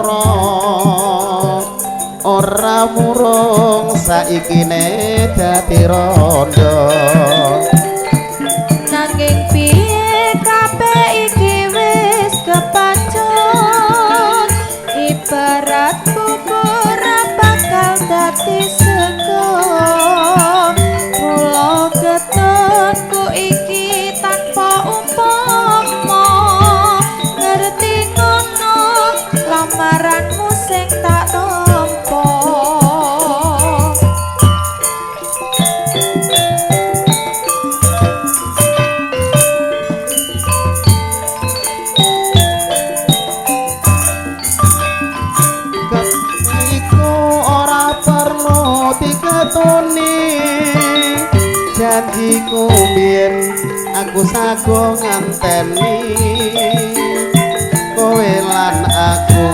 lara ora murung saiki ne dadi rondo. Nanging piye kabeh iki wis kepacut, ibarat bubur bakal dadi sego. Mula getutku iki tanpa umpama, ngerti ngono lamaranmu sing tak tampa. Iku ora perlu diketuni, janjiku biyen aku sago nganteni kowe lan aku.